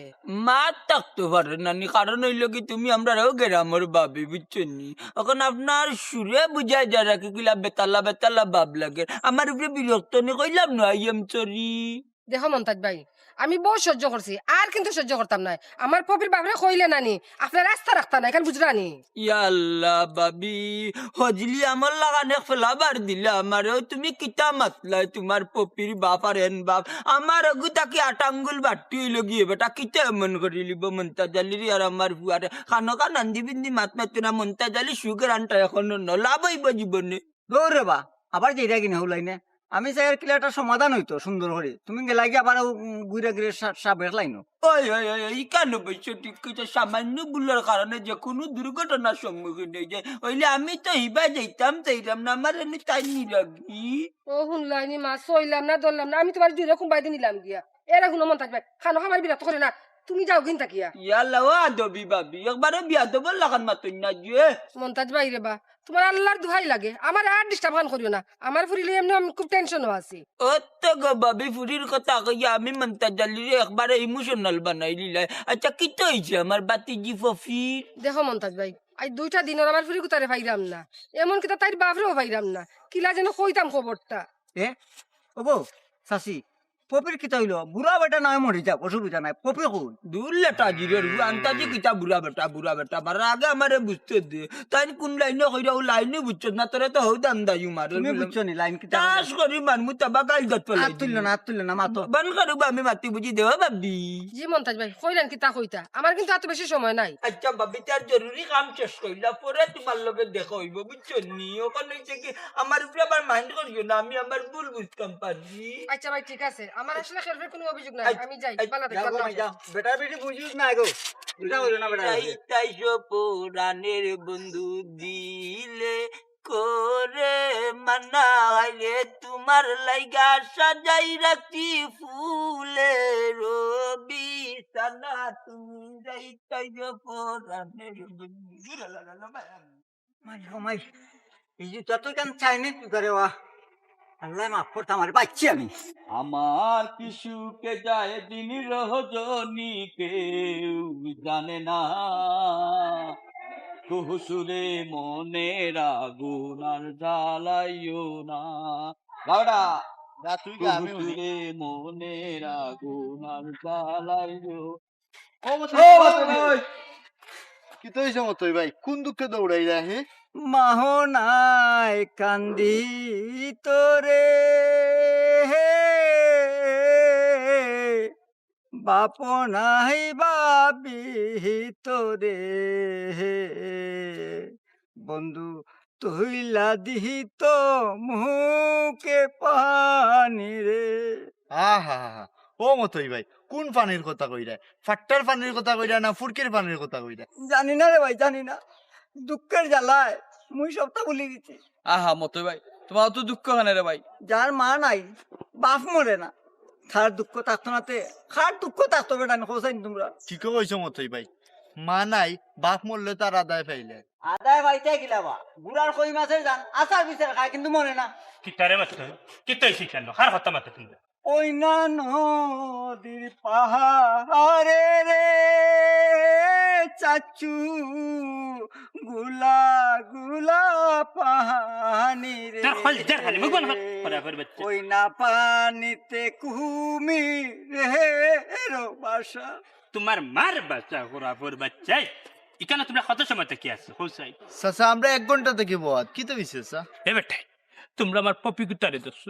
মাত থাকতে পারে না নি, কারণ অইলো কি, তুমি আমরারও গেরামর ভাবি, বুঝছইন নি? অখন আপনার সুরে বুঝা যায় না কি কিলা বেতালা বেতালা ভাব লাগে। আমার উপরে বিরক্ত নি, কইলাম না, I am sorry. দেখো মন্তাজ ভাই, আমি বহুত সহ্য করছি, আর কিন্তু সহ্য করতাম নায়। আমার পপির বাপরে কইলে নানি, আপনার আস্তা রাখতা না, এখান বুঝরা নি? ইয়াল্লা ভাবি, হজলি আমার লাগানে ফেলাবার দিলা আমারে, ও তুমি কিতা মাতলায়, তোমার পপির বাপ আর এন বাপ, আমার অগু থাকি আট আঙ্গুল বাট্টি অইলো গিয়ে বেটা, কিতা এমন করিলিবো মন্তাজ আলীরে আর আমার ফুয়ারে, খানোখা নান্দি বিন্দি মাত মাতো না, মন্তাজ আলী সুগার আনটা এখনো ন, লাভ অইবো জীবনে। দৌড় রে বা, আবার যেটা কিনা হলাই না। আমি চাই আর কিলা একটা সমাধান হইতো সুন্দর করে। তুমি গেলা গিয়া আবার ও, উম, ঘুরে ঘুরে সা-, সাবেক লাইনো। ওই, ওই, ওই, ওই, কেন বলছো? ঠিক কইছো, সামান্য ভুলের কারণে যে কোনো দুর্ঘটনার সম্মুখীন হয়ে যায়। অইলে আমি তো হিবা যাইতাম, চাইলাম না, আমার এনে তাই নিলাগি। ও হুনলাইনি মা, সইলাম না, ধরলাম না, আমি তোমার দুই রকম বাইদে নিলাম গিয়া। এরা হুনো মন্তাজ ভাই, খানোখা আমার বিরক্ত করে না, তুমি যাও গিন থাকিয়া। ইয়াল্লা, ও আদবি ভাবি, একবারে বিয়াদবর লাখান মাতইন না যে। মন্তাজ ভাই রে বা, তোমার আল্লাহর দুহাই লাগে, আমার আর ডিস্টার্ব খান করিও না। আমার ফুরিলে এমনি আমি খুব টেনশনও আছি। ও তো গো ভাবি, ফুরির কথা কইয়া আমি মন্তাজ আলীরে একবারে ইমোশনাল বানাই দিলাই। আচ্ছা, কিতা হইছে আমার বাতিজি ফফির? দেখো মন্তাজ ভাই, আজ দুইটা দিন ওর আমার ফুরি কুতারে পাইরাম না, এমন কিতা তাইর বাপরেও পাইরাম না, কিলা যেন কইতাম খবরটা। এ, ও বউ, চাচি, পপির কিতা হইলো? বুড়া বেটা নায় মরি যাক, অসুবিধা নাই। পপি কই? দূর লেটা জিরের গু, আন্তাজি কিতা বুড়া বেটা, বুড়া বেটা, মারা আগে আমারে বুঝতে দে। তাইন কোন লাইনে কইরা, ও লাইনে বুঝছস না, তোরে তো হউ দাম দায়ু মারে। তুমি বুঝছো নি লাইন কিতা? চাষ করি মারমু তাবা গাইল গত আর তুললো না, আর তুললো না, মাতো। বন করুবা আমি মাতি বুঝি দেওয়া ভাবি। জি মন্তাজ ভাই, কইলেন কিতা কইতা, আমার কিন্তু এত বেশি সময় নাই। আচ্ছা ভাবি, তার জরুরি কাম শেষ কইলা, পরে তোমার লগে দেখা হইব, বুঝছো নি? ওখানে হইছে কি, আমার উপরে আবার মাইন্ড করিও না, আমি আমার ভুল বুঝতাম পারি। আচ্ছা ভাই, ঠিক আছে। আমার আসলে খেলফের কোনো অভিযোগ নাই। এই, আমি যাই, এই, বালা থাকি, যাও গো, আল্লাহ মাই, হাফেজ। যাও। বেটার বেটি বুঝিস না গো। চিন্তা করিও না, বেটার বেটি। যাইতাই সব পরাণের বন্ধু দিলে করে মানা, আইলে তোমার লাইগা সাজাই রাখছি ফুলের বিছানা। তুমি যাইতাই সব পরাণের বন্ধু। মাই, ও মাই, এই জুতা তো কেন চাইনিজ জুতা রে বা? আল্লাহ মাফ করতা আমারে, বাইচ্ছি আমি। আমার কি সুখে যায় দিন রজনী কেউ জানে না। কুহুসুরে মনের আগুন আর জ্বালাইও না। গাওটা। যা তুই গা, আমি শুনি। কুহুসুরে মনের আগুন আর জ্বালাইও। ও, ও, মতই ভাই। কিতা অইছে মতই ভাই? কোন দুঃখে দৌড়াইরা, হে? মাহনায় কান্দি তোরে, বাপনাই ভাবি তোরে, বন্ধু তুইলা দিহি তো মুখে পানি রে। আহা হা হা। ও মতই ভাই, কোন পানির কথা কইরা? ফাট্টার পানির কথা কইরা না ফুরকির পানির কথা কইরা? জানি না রে ভাই, জানি না। দুঃখের জ্বালায় মুই সবটা ভুলি গেছি। আহা মতই ভাই, তোমার তো দুঃখ কেনে রে ভাই? যার মা নাই, বাপ মরে না, তার দুঃখ থাকতো না তে কার দুঃখ থাকতো বেটা, কও চাইন তোমরা? ঠিকই কইছো মতই ভাই, মা নাই, বাপ মরলে তার আদায় পাইলে। আদায় পাইতে কিলা বা? গুড়ার কই মাছের জান, আচার বিচার খায় কিন্তু মরে না। কিতারে মাততো? কিতাই শিখানো? কার কথা মাতো তুমি? ওই না নদীর পাহাড়ে রে চাচু, গুলা গুলা পানি রে। তোর খোল, তোর খালি মুখ বন্ধ কর। খোরা খোর বাচ্চা। ওই না পানিতে কুমিরের বাসা। তোমার মার বাসা, খোরা খোর বাচ্চা। ইখানো তোমরা কত সময় থাকি আছো, হোসাই? চাচা, আমরা এক ঘন্টা থাকি বওয়াত। কিতা অইছে, চাচা? এ বেটাই, তোমরা আমার পপি কুতারে ধরছো।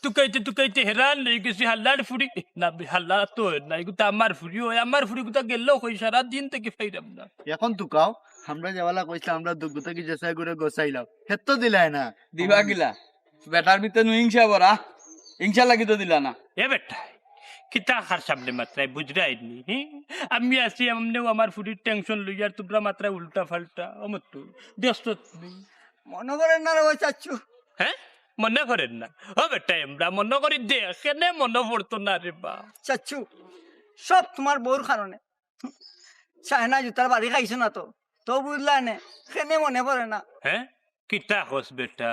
তুকাইতে তুকাইতে হেরান অই গেছি, হালার ফুড়ি। না, হালা তো অয় না, ইগুতা আমার ফুড়ি অয়, আমার ফুড়ি কুতা গেল কই, সারা দিন থাকি পাইরাম না। এখন তুকাও, আমরা যেবালা কইছিলাম, আমরা দুগু থাকি যেছা করে গোছাইলাম, হেত্ত দিলায় না। দিবা কিলা? বেটার ভিতরে নু হিংসা ভরা, হিংসা লাগি তো দিলা না। এ বেটাই, কিতা কার সামনে মাতরায় বুঝরায় নি, হি? আমি আছি এমনেউ আমার ফুড়ির টেনশন লইয়ার, তোমরা মাতরায় উল্টা ফাল্টা। ও মতু, দেখছো তুমি? মনো পড়ের না রে ওই চাচ্চু। হে? মনো পড়ের না? ও বেটা, আমরা মনো করি দে, কেনে মনো পড়তো না রে বা? চাচ্চু, সব তোমার বউর কারণে। চায়না জুতার বাড়ি খাইছো না তো, তো বুঝলায় নে, কেনে মনো পড়ে না। হে? কিতা কস বেটা?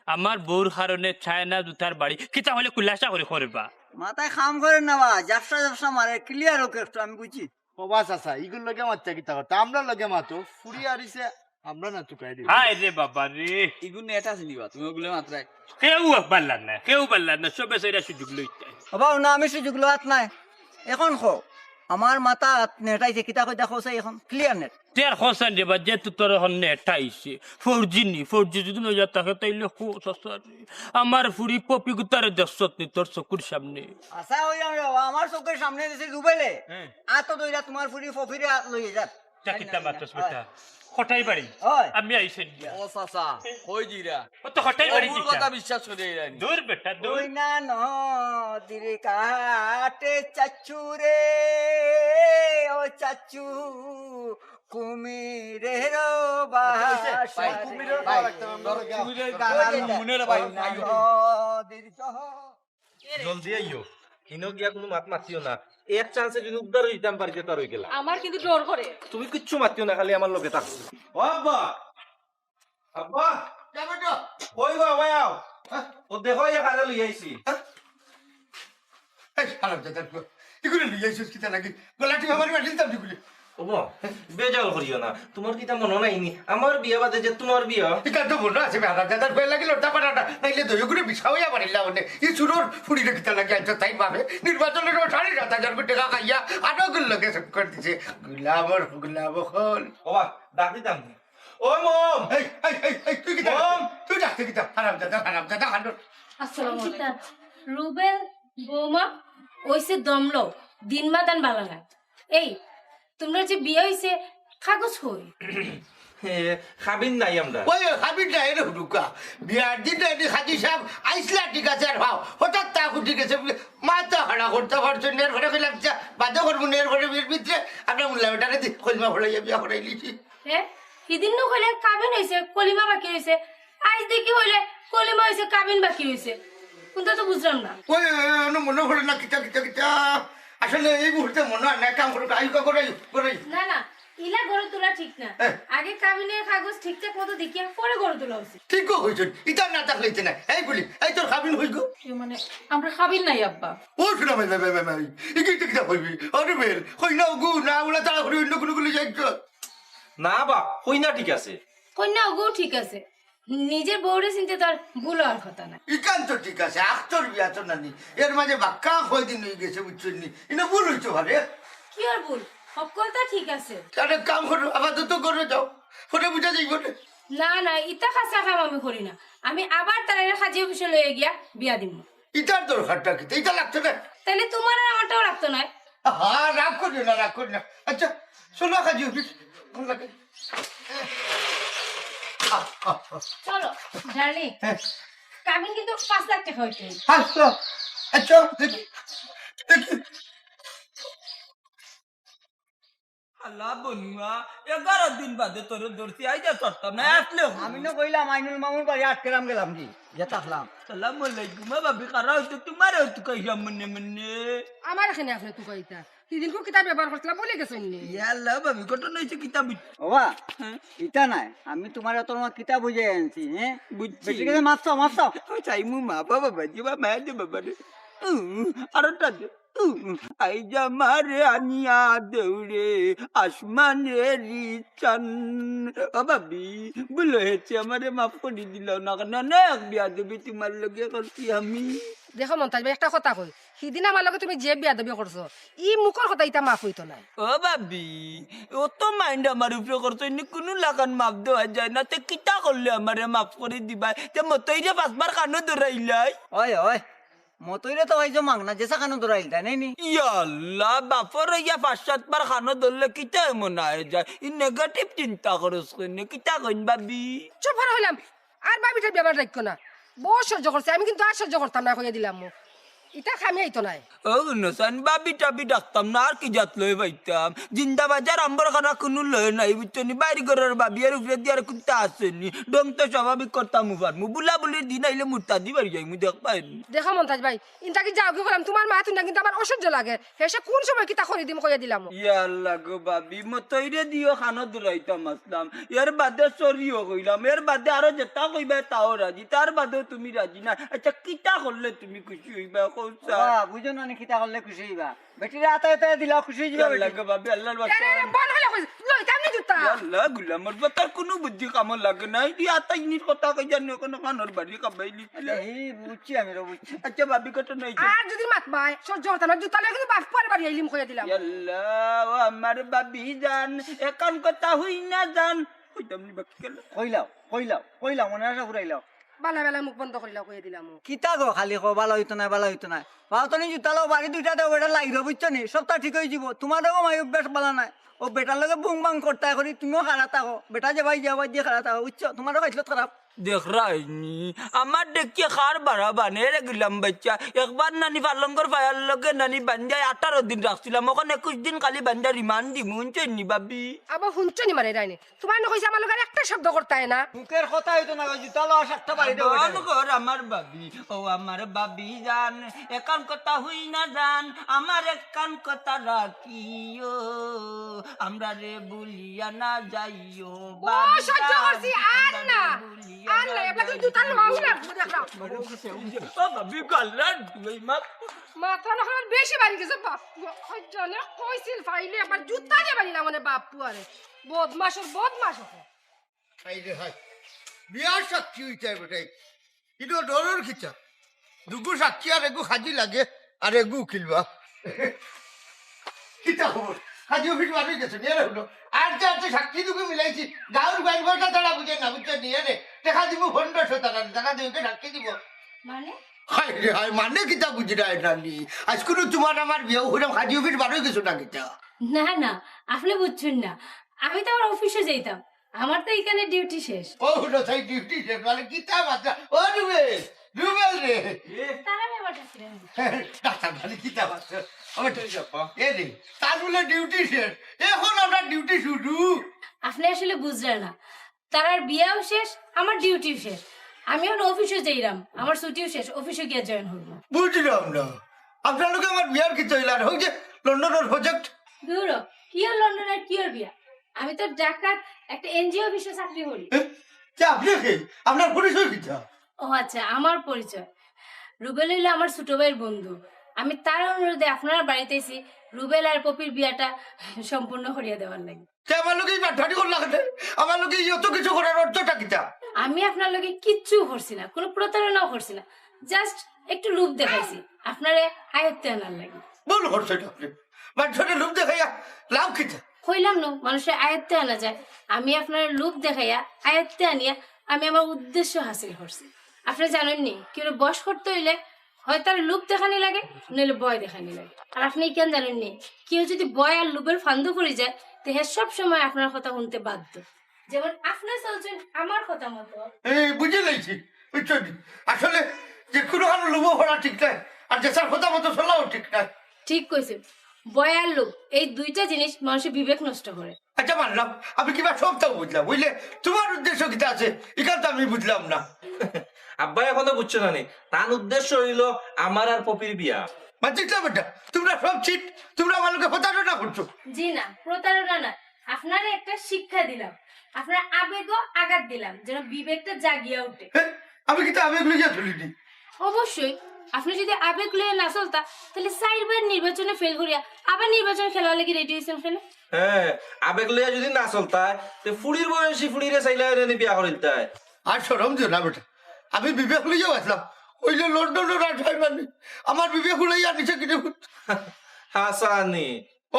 আমার বউর কারণে চায়না জুতার বাড়ি? কিতা অইলে খুলাসা করি কইবা। মাথায় কাম করের না বা, ঝাপসা ঝাপসা মারে, clear হোক একটু, আমি বুঝি। ও বা চাচা, ইগুর লগে মাততা কিতা করতা? আমরার লগে মাতো, ফুড়ি আরিছে, আমরা না তুকাই দিই। হায় রে বাবা রে। ইগু নেট আছে নি বা? তুমি ওগুলো মাতরায়। কেউ বাল্লার না, কেউ বাল্লার না, সবে সেটা সুযোগ লইতে। ও বা, না, আমি সুযোগ লওয়াত নায়। এখন কও, আমার মাথাত নেট আইছে, কিতা কই দেখো চাই এখন, clear নেট। তে আর কও চাইন রে বা, যেহেতু তোর এখন নেট আইছে, four G নি, four G যদি নজর থাকে, তাইলে কও চাচা রে। আমার ফুড়ি পপি কুতারে দেখছত নি তোর চকুর সামনে? আচ্ছা, ওই আমার, আমার চকুর সামনে দিছে রুবেলে। হ্যাঁ। আতো দইরা তোমার ফুড়ি পপিরে আত লইয়া যার। তা কিতা মাতস বেটা? কটাই বাড়ি? ওই। আমি আইছি। ও চাচা, কই দিরা? ও তো কটাই বাড়ি অবুর দিতা। কথা বিশ্বাস করি আইরানি। দূর বেটা, দূর। ওই না নদীর কাটে চাচ্চু রে, ও চাচ্চু, কুমিরের বাসা। ভাই, কুমিরের ভাই, বাসা। কুমিরের গান আর নমুনের ভাই, ওই না আইও। নদীর জহ- জলদি আইও, ইনো গিয়া কোনো মাত মাতিও না। এক চান্সে যদি উদ্ধার হইতাম পারি, যে তার হয়ে গেলা। আমার কিন্তু ডর করে। তুমি কিচ্ছু মাতিও না, খালি আমার লগে থাকো। ও আব্বা, আব্বা, যা বেটা। কই গো, আব্বা, আও। হ্যাঁ? ও দেখো, এই কারে লই আইছি। হ্যাঁ? এই হারামজাদার পুয়া, ইগুরে লই আইছস কিতা লাগি? গলা টিপা মারি মারি দিতাম ইগুরে। ওবা, বেজাল করিও না। তোমার কিতা মনো নাই নি? আমার বিয়া বাদে যে তোমার বিয়া। ইটা তো মনো আছে, হারামজাদার পুয়া লাগি লড়তা পারা না। নাইলে দই করে বিছা হইয়া পারিলা অনে। ই চুরর ফুড়িরে কিতা লাগি আনছো তাই ভাবে? নির্বাচনের সময় সাড়ে সাত হাজার কোটি টাকা খাইয়া আরো গুলো কে চক্কর দিছে। গুলাবর, গুলাব হল। ওবা, ডাক দিতাম নি। ও মম! এই, এই, এই, এই, তুই কিতা মম! তুই ডাকতে কিতা? হারামজাদা, হারামজাদা, হারাম। আসসালামু আলাইকুম। রুবেল, বৌমা, ওইসে দমলো, দিন মাতান বালা না। এই, তোমরা যে বিয়া হইছে, কাগজ কই? এ, কাবিন নাই আমরার। ওই, ওই, কাবিন নাই রে হুরুকা। বিয়ার দিন নাই নি কাজী সাব আইছলা, ঠিক আছে, আর ভাও, হঠাৎ তা উঠি গেছে, বুলে, মাথা খাড়া করতা পারছইন না, এরপরে কইলাম, "যা, বাদে করমু নে, এরপরে বিয়ার ভিতরে আমরা মোল্লা বেটারে দি কলিমা পড়াইয়া বিয়া করাইলিছি।" হে, হিদিন নু কইলে কাবিন অইছে, কলিমা বাকি রইছে। আইজ দেখি কইলে কলিমা অইছে, কাবিন বাকি রইছে। কুনতা তো বুঝলাম না। ওই, ওই, ওই, ওনো মনো পড়ে না, কিতা, কিতা, কিতা। আসলে এই মুহূর্তে মনো অয় না, এক কাম করো, আইউক্কা, ঘরো আইও, ঘরো আইও। না, না, ইলা ঘরো তুলা ঠিক না। হ্যাঁ। আগে কাবিনের কাগজ ঠিকঠাক মতো দেখিয়া পরে ঘরো তুলা উচিত। ঠিকউ কইছইন, ইতা না থাকলে ইতা না। এই বুলি, এই তোর কাবিন অইগো। এ মানে, আমরার কাবিন নাই আব্বা। ও শোনা ভাই, ভাই, ভাই, ভাই, ভাই, ইগি ইতা কিতা কইবি? আরে বেল, কইনা অগু না, ওলা তাড়াহুড়ি অইন্য কুনু কুনু যাইছ। না বা, কইনা ঠিক আছে। কইনা অগু ঠিক আছে, নিজের বউরে চিনতে তার ভুল অওয়ার কথা না। ইখান তো ঠিক আছে, আখতর বিয়া তো নানি, এর মাঝে বাক্কা কয়দিন অই গেছে, বুঝছইন নি? ইনো ভুল অইতো পারে। কি আর ভুল, হক্কলতা ঠিক আছে। তাহলে কাম করো, আপাতত ঘরো যাও, পরে বুঝা যাইব নে। না, না, ইতা খাসা কাম আমি করি না। আমি আবার তারারে কাজী অফিসো লইয়া গিয়া বিয়া দিমু। ইতার দরকারটা কিতা? ইতা লাগতো না। তাইলে তুমার আর আমারটাও লাগতো নায়। হ্যাঁ, রাগ করিও না, রাগ করিও না। আচ্ছা, চলো কাজী অফিস। ভালা লাগে। চলো, ডার্লিং। কাবিন কিন্তু পাঁচ লাখ টেকা অইতো। আচ্ছা, আচ্ছা, দেখি, দেখি। হালা বনুয়া, এগারো দিন বাদে তোরে ধরছি, আইজ আর ছাড়তাম না, আসলে আমি না কইলাম আইনুল মামুর বাড়ি আটকেরাম গেলাম জি, যে থাকলাম। সালাম আলাইকুম, ও ভাবি, খারা অইতো, তুমারেও তুকাইলাম মনে মনে। আমার এখানে আপনি তুকাইতা। হিদিনকু কিতা ব্যবহার করছিলা, ভুলি গেছইন নি? ইয়াল্লা, ভাবি, ঘটনা অইছে কিতা বুঝ-, ওবা, হ্যাঁ? ইতা নাই, আমি তুমারে অত কিতা বুঝাই আনছি, হ্যাঁ? বুঝছি। বেটির কাছে মাফ চাও, মাফ চাও। ও চাই মু মা বাবা বাজি বা মায়া দে বাবা রে। উম, আর একটা দে। উম, আইজ আমারে আনিয়া দেউরে আসমানেরি চান। ও ভাবি, ভুল অইছে, আমারে মাফ করি দিলাও না কেনে? অনেক বেয়াদবি তুমার লগে করছি আমি। দেখো মন্তাজ ভাই, একটা কথা কই, হিদিন আমার লগে তুমি যে বেয়াদবি করছো, ই মুখর কথা ইতা মাফ অইতো নায়। ও ভাবি, অত mind আমার উপরে করছো, ইনি কুনু লাখান মাফ দেওয়া যায় না। তে কিতা করলে আমারে মাফ করি দিবায়? তে মতইরে পাঁচবার কানো ধরাইলায়। ওই, ওই, মতইরে তো অইছে মাগনা, যে সাকানো ধরাইল তাই নাই নি? ইয়াল্লা, বাপর অইয়া পাঁচ সাতবার কানো ধরলে কিতা এমন অইযায়? ই negative চিন্তা করস কেনে? কিতা কইন ভাবি? চুপ করে কইলাম, আর ভাবিটার ব্যবহার রাখিও না। বউত সহ্য করছি, আমি কিন্তু আর সহ্য করতাম না, কইয়া দিলাম। ইতা কামে আইতো নায়। ও হুনো চাইন, ভাবি টাবি ডাকতাম না, আর কি জাত লই পাইতাম? জিন্দাবাজার আম্বরখানা কুনু লই নাই, বুঝছো নি? বাইর ঘরর ভাবি, এর উপরে দি আর কুন্তা আছে নি? ঢং তো স্বাভাবিক করতাম উবার মু। বুলাবুলির দিন আইলে মুরতাদি বাড়ি যাইমু, দেখবায় নি। দেখো মন্তাজ ভাই, ইনতা কি যাও কি কইলাম, তুমার মাত হুনিয়া কিন্তু আমার অসহ্য লাগে। হেষে কুন সময় কিতা করি দিমু কইয়া দিলাম। ইয়াল্লা গো ভাবি, মতইরে দিও কানো ধরাইতাম আসলাম। এর বাদে sorry-ও কইলাম, এর বাদে আরো যেতা কইবায় তাও রাজি, তার বাদেও তুমি রাজি না। আচ্ছা, কিতা করলে তুমি খুশি অইবায়, কও চাই? বাবা, বুঝো না নি কিতা করলে খুশি অইবা? বেটিরে আতায় আতায় দিলাও, খুশি অইযিবা বেটি। ইয়াল্লা গো ভাবি, আল্লার বাস্তে। এরে, বন্ধ কইলে কইছি, লইতাম নি জুতা। ইয়াল্লা, গুলামর বাতার কুনু বুদ্ধি কামো লাগে না। ইদি আতায় ইনির কথা কইয়া নি কুনু কানোর বাড়ি কাবাইলি। আচ্ছা, ই বুঝছি আমি, রে বুঝছি। আচ্ছা ভাবি, ঘটনা অইছে। আর যদি মাতবায়, সহ্য করতাম না, জুতা লইয়া কিন্তু বাপর বাড়ি আইলিমু কইয়া দিলাম। ইয়াল্লা, ও আমার ভাবি জান, একান কথা হুই না জান। কইতাম নি বাকি গেল। কইলাও, কইলাও, কইলাও, মনে আশা ফুরাইলাও। বালা বালা মুখ বন্ধ করিলাও কইয়া দিলাম। কিতা গো, খালি কও, বালা অইতো নায়, বালা অইতো নায়। বাবা, তুমি জুতা লও, বাড়ি দুইটা দেও, বেটা লাইরো, বুঝছো নি? সবতা ঠিক অইযিবো। তুমারও মাই অভ্যাস বালা নায়। ও বেটার লগে বুং বাং করতা করি, তুমিও খাড়া থাকো। বেটা যেবায় যাও, বায় দিয়া খাড়া থাকো, বুঝছো? তুমারও খাইছলত খারাপ। দেখরায়নি, আমার দেখি খার বাড়া বানে রে গুলাম বাইচ্চা। একবার নানি পালঙ্গর পায়ার লগে নানি বান্ধিয়া আঠারো দিন রাখছিলাম, অখন একুশ দিন খালি বান্ধিয়া remand দিমু, হুনছইন নি ভাবি? আবার হুনছো নি মারে রাইনি? তুমারে না কইছি আমার লগে আর একটা শব্দ করতায় না। মুখের কথা অইতো না, জুতা লও, সাতটা বাড়ি দেও, বেটা। বন্ধ কর আমার ভাবি, ও আমার ভাবি জান, একান কথা হুই না জান, আমার একান কথা রাখিও, আমরারে ভুলিয়া না যাইও, ও, সহ্য করছি, আর না। আর না, এবার তো জুতা লওয়াও লাগবো, দেখলাম। ও ভাবি, গাল্লার দুই মাস। মাথা না খারাপ বেশি বাড়ি গেছে, বাপ। ওই জন্য কইছিল, ফাইলে আবার জুতা দিয়া বাড়ি না, মানে, বাপ পুয়ারে। বদমাশর বদমাশ অখন। হায় রে হায়, বিয়ার সাক্ষী অইতায় বেটাই। ইনো ডরর কিতা? দুগু সাক্ষী আর এগু কাজী লাগে, আর এগু উকিল বা। কিতা খবর? কাজী অফিস বারই গেছো নি? এরে হুনো, আর যে আছে সাক্ষী দুগু মিলাইছি, গাউর বাইর কথা তারা বুঝে না, বুঝছো নি? এরে, টেকা দিমু পনেরোশো টাকা, টেকা দিমু, কে সাক্ষী দিবো? মানে? হায় রে হায়, মানে কিতা বুঝি না এটা নি? আইজ কুনু তুমার আমার বিয়া অইরাম কাজী অফিস বারই গেছো না কিতা? না, না, আপনে বুঝছইন না। আমি তো আমার অফিসো যাইতাম। আমার তো এখানে ডিউটি শেষ। ও হুনো, তাই ডিউটি শেষ মানে কিতা বাচ্চা? ও রুবেল, রুবেল রে। তারা ব্যাপারটা ছিলেন। ডাক্তার মানে কিতা বাচ্চা? আমার এ রে, তার বলে ডিউটি শেষ, এখন আমরা ডিউটি শুরু। আপনি আসলে বুঝলেন না, তারার বিয়াও শেষ, আমার ডিউটিও শেষ। আমি এখন অফিসে যাইরাম, আমার ছুটিও শেষ, অফিসে গিয়া জয়েন হইব। বুঝলাম না, আপনার লোকে আমার বিয়ার কি চইল? আর ওই যে লন্ডনের প্রজেক্ট। দূর, কিয়র লন্ডন আর কিয়র বিয়া? আমি তো ঢাকার একটা এনজিও অফিসে চাকরি করি। যে আপনি কি? আপনার পরিচয় কিতা? ও আচ্ছা, আমার পরিচয়, রুবেল হইল আমার ছোট ভাইয়ের বন্ধু। আমি তার অনুরোধে আপনার বাড়িতে এসি রুবেল আর পপির বিয়াটা সম্পূর্ণ করিয়া দেওয়ার লাগি। তে আমার লোকে এই বাটপারি করলা কেনে? আমার লোকে এই অত কিছু করার অর্থটা কিতা? আমি আপনার লগে কিচ্ছু করছি না, কোনো প্রতারণাও করছি না, জাস্ট একটু লোভ দেখাইছি আপনারে আয়ত্তে আনার লাগি। ভুল করছো এটা আপনি। বাটপারে লোভ দেখাইয়া লাভ কিতা? কইলাম না, মানুষের আয়ত্তে আনা যায়। আমি আপনার লোভ দেখাইয়া আয়ত্তে আনিয়া আমি আমার উদ্দেশ্য হাসিল করছি। আপনি জানেননি, কেউ বশ করতে হইলে হয় তার লোভ দেখানি লাগে, নইলে ভয় দেখানি লাগে। আর আপনি কেন জানেননি, কেউ যদি ভয় আর লোভের ফান্দো পড়ে যায়, তে হে সব সময় আপনার কথা শুনতে বাধ্য। যেমন আপনি চলছেন আমার কথা মতো। এই বুঝে লাইছি, বুঝছো নি? আসলে যে কোনো হানো লোভ করা ঠিক নাই, আর যে তার কথা মতো চলাও ঠিক নাই। ঠিক কইছেন, ভয় আর লোভ এই দুইটা জিনিস মানুষের বিবেক নষ্ট করে। আচ্ছা মানলাম, আমি কিবা সবটাও বুঝলাম, বুঝলে? তোমার উদ্দেশ্য কিতা আছে, এখান তো আমি বুঝলাম না। আব্বা এখনো বুঝছো না নি? তান উদ্দেশ্য হইল আমার আর পপির বিয়া। মানছিস না বেটা, তোমরা সব চিট, তোমরা আমার লোকে প্রতারণা করছো। জি না, প্রতারণা না, আপনারে একটা শিক্ষা দিলাম, আপনার আবেগও আঘাত দিলাম, যেন বিবেকটা জাগিয়া উঠে। হ্যাঁ, আমি কিতা আবেগ লইয়া চলিনি? অবশ্যই, আপনি যদি আবেগ লইয়া না চলতা, তাহলে চারবার নির্বাচনে ফেল করিয়া আবার নির্বাচন খেলার লাগি রেডি হয়েছেন কেন? হ্যাঁ, আবেগ লইয়া যদি না চলতায়, তে ফুড়ির বয়সী ফুড়িরে চাইলা এনে বিয়া করিলতায়। আর শরম দিও না বেটা, আমি বিবেক লইয়াও আসলাম, ওই যে লন্ডনের রাজভাই মানে আমার বিবেক উড়াইয়া নিচে কিনে ফুট। হাসানি।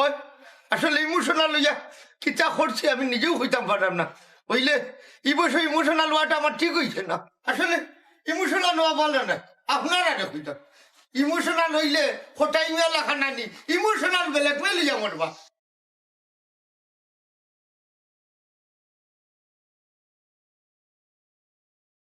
ওই আসলে ইমোশনাল লইয়া কিতা করছি আমি নিজেও কইতাম পারলাম না। বুঝলে, এই বয়সে ইমোশনাল হওয়াটা আমার ঠিক হইছে না। আসলে ইমোশনাল হওয়া ভালো না, আপনারা রে কইতাম। ইমোশনাল হইলে কোটাই মেলা খানা নি, ইমোশনাল ব্ল্যাকমেল হইয়া মরবা।